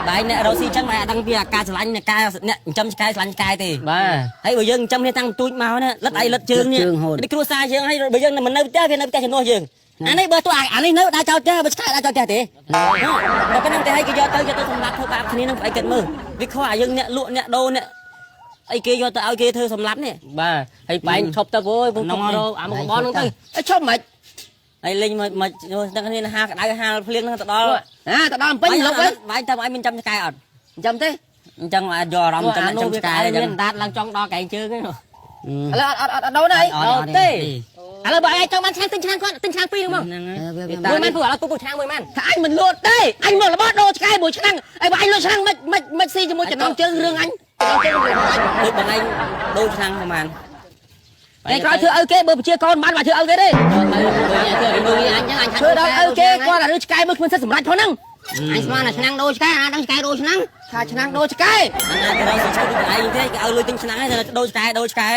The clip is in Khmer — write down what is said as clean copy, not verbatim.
បាយអ្នករកស៊ីចឹងមិនអាចដឹងពីអាការឆ្លាញ់អ្នកការអ្នកចិញ្ចឹមឆ្កែឆ្លាញ់ឆ្កែទេ បាទ ហើយបើយើងចិញ្ចឹមគ្នាតាំងទូចមកណាលិតឯលិតជើងនេះនេះគ្រួសារយើងហើយបើយើងមិននៅផ្ទះវានៅផ្ទះជំនួសយើងអានេះបើទោះអានេះនៅដើរចោលផ្ទះបើឆ្កែដើរចោលផ្ទះទេដល់ប៉ុណ្្នឹងតែឲ្យគេយកទៅយកទៅសម្លាប់ធ្វើបាបគ្នានឹងឯងគិតមើលវាខុសអាយើងអ្នកលក់អ្នកដូរអ្នកអីគេយកទៅឲ្យគេធ្វើសម្លាប់នេះ បាទហើយបែងឈប់ទៅអូយពុំរកអាមកបនហ្នឹងទៅ អីឈប់មិន ហើយលេងមកមកទាំងគ្នាហាលក្តៅហាលភ្លៀងហ្នឹងទៅដល់ អាទៅដល់ពេញលុបហ្នឹង បាយតែឯងមានចាំឆ្កែអត់ ចាំទេ អញ្ចឹងអាចយកអារម្មណ៍ចាំចាំឆ្កែអញ្ចឹង មានដាតឡើងចង់ដល់កែងជើងហ្នឹង ឥឡូវអត់អត់អត់ដូរណាអី អត់ទេ ឥឡូវបើឯងចង់បានឆ្នាំងទិញឆ្នាំងគាត់ទិញឆ្នាំងពីរហ្នឹង ហ្នឹងហើយ មកមួយមែនព្រោះឥឡូវពុកពុកឆ្នាំងមួយមែន ថាអញមិនលក់ទេអញមករបស់ដូរឆ្កែមួយឆ្នាំងអីបើអញលក់ឆ្នាំងមិនមិនមិនស៊ីជាមួយចំណងជើងរឿងអញចំណងជើងរឿងអញ ដូចបងឯងដូរឆ្នាំងប្រហែល តែក្រោយធ្វើឪគេបើប្រជាកូនបានបើធ្វើឪគេទេ ទៅធ្វើឲ្យមើលអញចឹងអញ ធ្វើដល់ឪគេគាត់តែរឿងឆ្កែមួយគ្មានសិទ្ធិសម្រេចផងហ្នឹង អញស្មានតែឆ្នាំងដូរឆ្កែអាដឹងឆ្កែដូរឆ្នាំង ថាឆ្នាំងដូរឆ្កែ អាណាទៅរកស៊ីឈ្មោះដូចឯងទេគេឲ្យលុយទិញឆ្នាំងហើយតែដូរឆ្កែដូរឆ្កែ